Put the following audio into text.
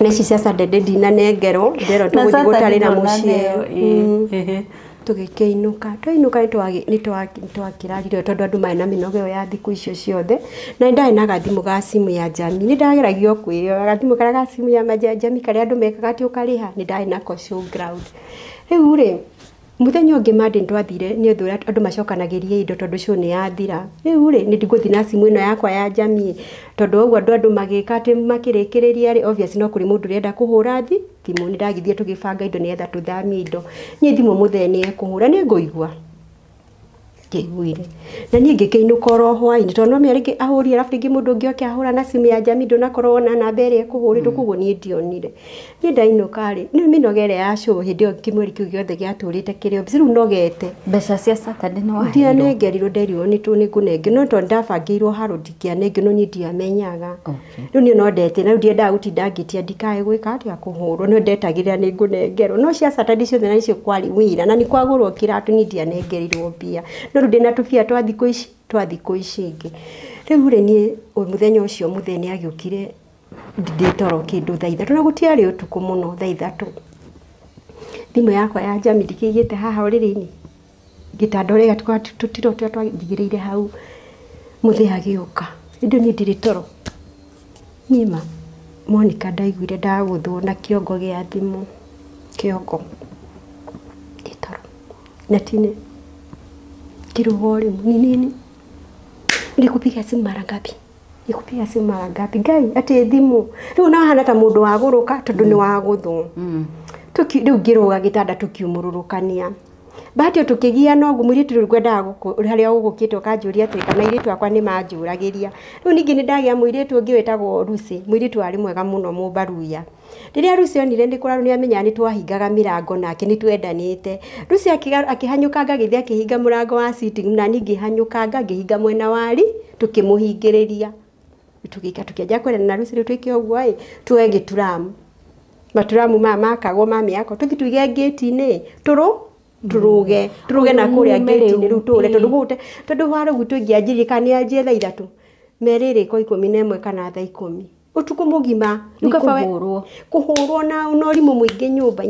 Na ici cia Saturday ndinanengerwo, nderwo Na tũgũthiĩ Saturday gũtarĩra ndũnaneo, mũciĩ. ĩĩ, ehe. Tũgĩkĩinũka, twainũka nĩtwakĩrarire tondũ andũ marĩ na mĩnoga ĩyo ya thikũ icio ciothe. Na nĩ ndarĩ na gathimũ ga simu ya Jamii, nĩ ndageragia kwĩyoya gathimũ karĩa ga simu ya Jamii karĩa andũ mekaga atĩ ũkarĩha, nĩ ndarĩ nako showground. Rĩu rĩ, mũthenya ũngĩ Monday nĩ twathire nĩ ũndũ ũrĩa andũ macokanagĩria indo tondũ show nĩ yathira. Rĩu rĩ, nĩ ngũthiĩ na simu ĩno yakwa ya Jamii, tondũ ũguo andũ magĩka atĩ makĩrĩkĩrĩria rĩ, obvious no kũrĩ mũndũ ũrenda kũhũra thimũ. Nĩ ndagĩthiĩ tũgĩbanga indo nĩgetha tũthamie indo. Niĩ thimũ mũthee nĩ ekũhũra, nĩ ngũigua ngĩiguire. Na niĩ ngĩkĩinũka oro hwainĩ tondũ no menya rĩngĩ ahũri, arabu rĩngĩ mũndũ ũngĩ oke ahũra na simu ya Jamii, ndũnakorwo wona namba ĩrĩa ĩkũhũrĩtwo, koguo niĩ ndionire. Niĩ ndainũka rĩ, nĩ mĩnoga ĩrĩa ya show hĩndĩ ĩyo kĩmweri kĩu gĩothe gĩatũrĩte kĩrĩ office, rĩu nogete. Mbeca cia Saturday nĩ waheirwo? Ndianengerirwo, nderirwo nĩ nĩngũnengerwo, no tondũ ndabangĩirwo haro ndingĩanengerwo, niĩ ndiamenyaga. Rĩu niĩ no ndete, na rĩu ndiendaga gũtinda ngĩtia ndikae gwĩka atĩa kũhũrwo, no ndetagĩrĩra nĩ ngũnengerwo. No cia Saturday ciothe na nicio kwarĩ wĩra, na nĩ kwagũrwo kĩratũ, niĩ ndianengerirwo mbia. No rĩu ndĩna tũbia twa thikũ ici, twa thikũ ici ingĩ. Rĩu rĩ, niĩ mũthenya ũcio mũthee nĩ agĩũkire ndĩ toro kĩndũ thaa 3, na gũtiarĩ ũtukũ mũno, thaa 3. Thimũ yakwa ya Jamii ndikĩigĩte haha ũrĩrĩ-inĩ, gĩtanda ũrĩa tũtiro tũrĩa twanjigĩrĩire hau. Mũthee agĩũka, ĩndĩ niĩ ndirĩ toro. Niĩ ma Monica ndaiguire ndagũthwo na kĩongo gĩa thimũ, kĩongo ndĩ toro na tine kĩrũga ũrĩmũ ni nini, nilikupiga simu mara ngapi, nikupiga simu mara ngapi, Ngai atĩ thimũ rĩu no hana ta mũndũ wagũrũka tondũ nĩ wagũthwo. Rĩu ngĩrũga gĩtanda tũkiumũrũrũkania, bahati ĩyo tũkĩgiana ũguo. Mũirĩtu rĩu ngwendaga harĩa ũgũkĩte ũkanjũria atĩrĩ, kana airĩtu akwa nĩ manjũragĩria. Rĩu ningĩ nĩ ndagĩa mũirĩtu ũngĩ wĩtagwo Lucy, mũirĩtu warĩ mwega mũno, mũmbaruya. Rĩrĩa Lucy onire nĩ kũrarwo, nĩ amenyaga nĩ twahingaga mĩrango nake, nĩ twendanĩte. Lucy akĩhanyũkanga agĩthiĩ akĩhinga mũrango wa sitting room, na niĩ ngĩhanyũkanga ngĩhinga mwena wa ri, tũkĩmũhingĩrĩria, tũgĩka tũkĩanjia kwendana na Lucy. Rĩu twĩke ũguo ĩ, tuoe gĩturamu, maturamu maya makagwo ma mĩako, tũthiĩ tũige ngĩti-inĩ, tũrũge tũrũge na kũrĩa Mume ngĩti-inĩ. Rĩu, Rĩu tũre tondũ gũte tondũ wa rĩu tũingĩanjirie kana nĩ anjie thaa 3, merĩrĩ ko 11 kana thaa 10 ũtukũ mũgima. Nĩ Rĩu kaba kũhũrwo. Kũhũrwo na ũrimũ mũingĩ nyũmba.